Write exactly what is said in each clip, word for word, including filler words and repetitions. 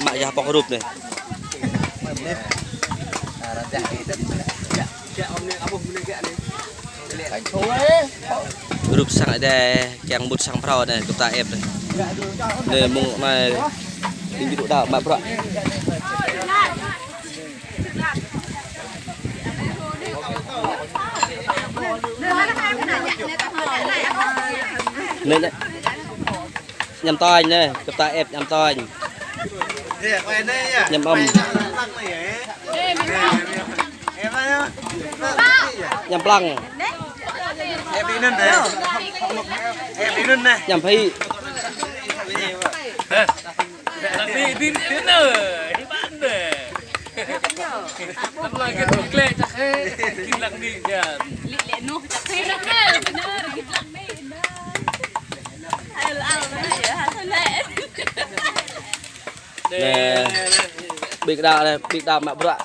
Mă yơh pŏk hrup anai. Hrup sang adai, kiăng mŭt sang phrâo anai, gơ̆p ta ĕp anai. Anai mơ̆ng anai, ƀing gih dŏ đa mă bruă. Anai, anai. Añăm toñ anai, gơ̆p ta ĕp añăm toñ. Añăm ăm. Añăm plăng. Añăm phĭ. Anai, ƀing đa anai, ƀing đa mă bruă.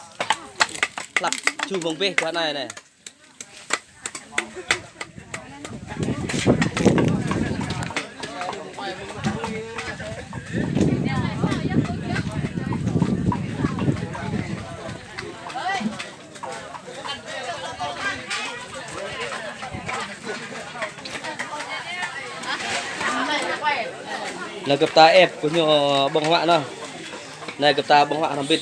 Hlăk ču mơ̆ng ƀĕ guah anai anai. Anai gơ̆p ta ĕp kơ ñu ƀơ̆ng huă anŭn. Anai gơ̆p ta ƀơ̆ng huă hrŏm hơbĭt.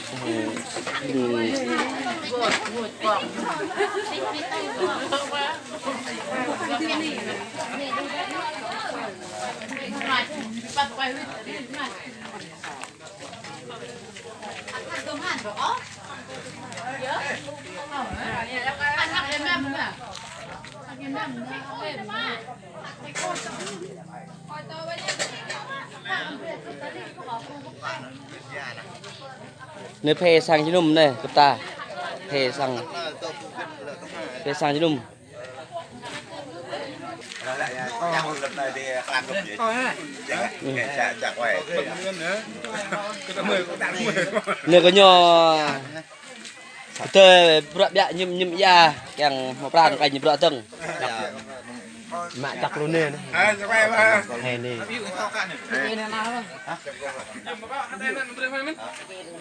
Anai phê sang jơnum anai, gơ̆p ta. Phê sang. Phê sang jơnum. Anai kơ ñu. Tơdơi bruă biă ñim, ñim ia, kiăng mă pran kơ ñu bruă dơ̆ng. Mă čăk lu anai. Anai anai.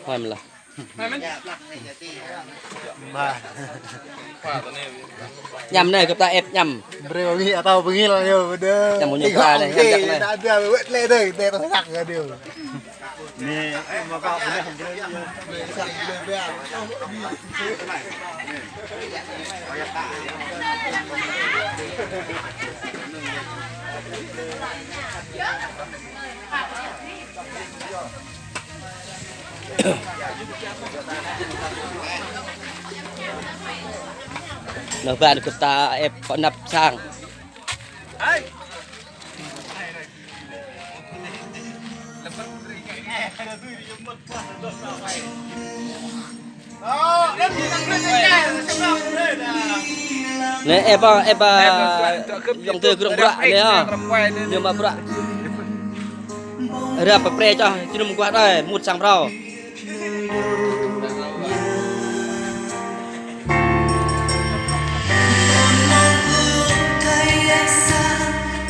Hoi mơ̆ lah. Añăm anai, gơ̆p ta ĕp añăm. Brơi ƀing gih atâo ƀing gih lah yơh, bơdơ. Añăm mơñum ta anai, añăm jak anai. Anai, anai. Anai ƀing gơ̆p ta ĕp kơ anăp sang. Anai ĕp, ĕp, ayŏng adơi gơ̆ bruă anai hă. Ñu mă bruă. Ră pơprê čoh jơnum guah đơi, mŭt sang phrâo.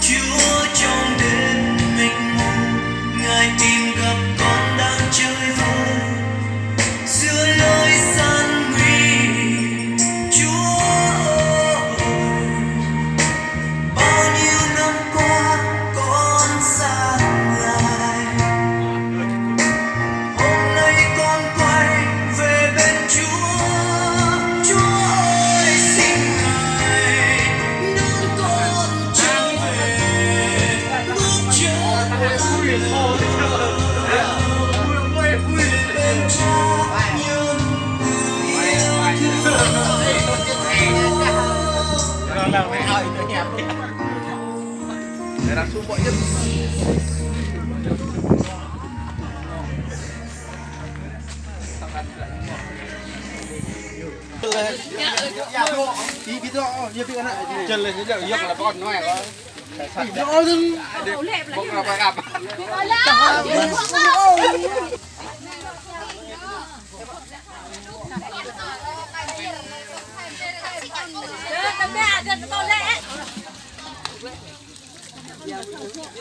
Chúa trong đêm mênh mông, Ngài tìm gặp con đang chơi vơi. Giữa lối gian nguy, Chúa ơi, bao nhiêu năm qua con xa Ngài. Hôm nay con quay về bên Chúa, Chúa ơi, xin Ngài đón con trở về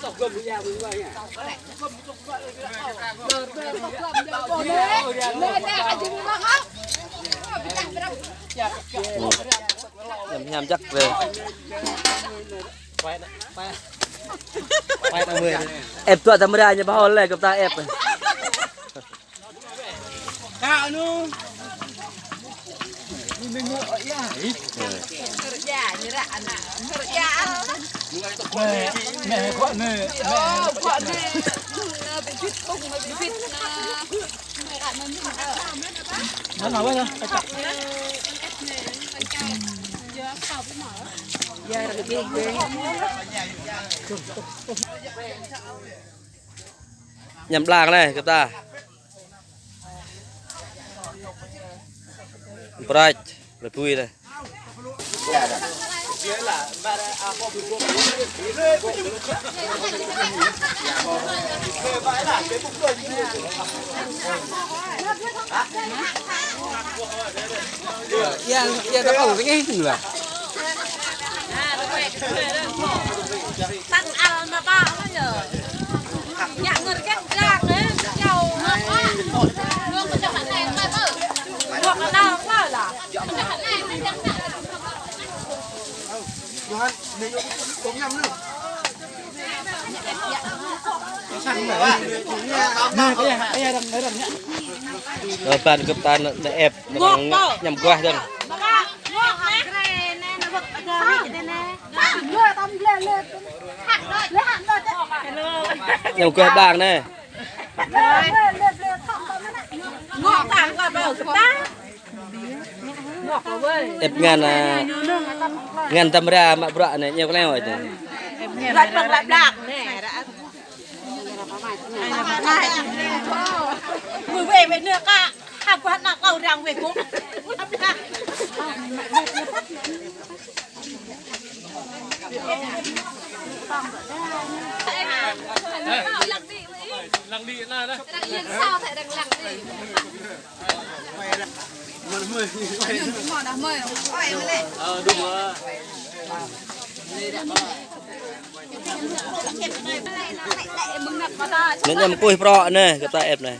bước chân Hiam hiam jăk lĕ. Ĕp tuă tơmra ñu ƀu hơl lĕ, kơ ta ĕp. Kak anu. Ini ngok ya. Kerja, jerak anak. Kerja. Meh, meh, kuat meh. Oh, kuat meh. Bibit, bibit. Mana awak ya? Kacak. Ya, lebih. Ñăm blang anai, kơ ta. Prăč, lĕ bui anai. Ia, ia, ta kâo tơngeh tu lah. Tăn al nă ba lă yơh. Ñă ngơr kĕt dlak, ơ, čao ngơr a. Ngơr kơ čao hă nai, ba bơ. Ngơr kơ nao ba lah. Johan, mê yơh, kông ñăm nă. Nă, ơ, ban gơp ta nă, nă ĕp, nă ñăm guah dơ̆ng. Ñu kơ blang anai. Ĕp ngăn, a, ngăn tơmra mă bruă anai, ñu kơ leo anai. Mui wê wê nơ kă. Hă, kuat nă kâo răng wê kŏ. Lăng đi, lăng đi, lăng đi. Ờ, đúng rồi. Anai ñu mơkuih prŏ anai, kơ ta ĕp anai.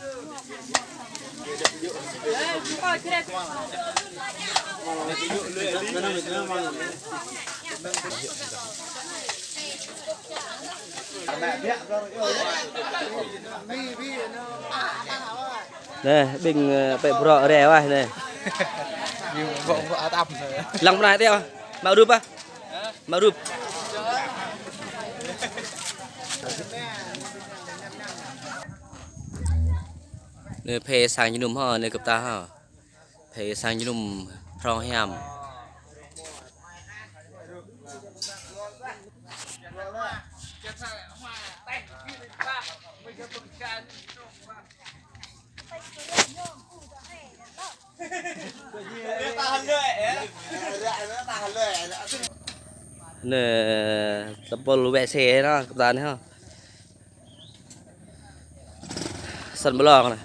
Anai, ƀing, ơ, pĕ bruă rĕ wah anai. Lăng pơ anai tĕ, mă rup ah. Mă rup. Anai phê sang jơnum hă, anai gơp ta hă. Phê sang jơnum prong hiam. Anai, tơpul wĕ sê nă, kơ ta anai hă. Săn ƀlŏng anai.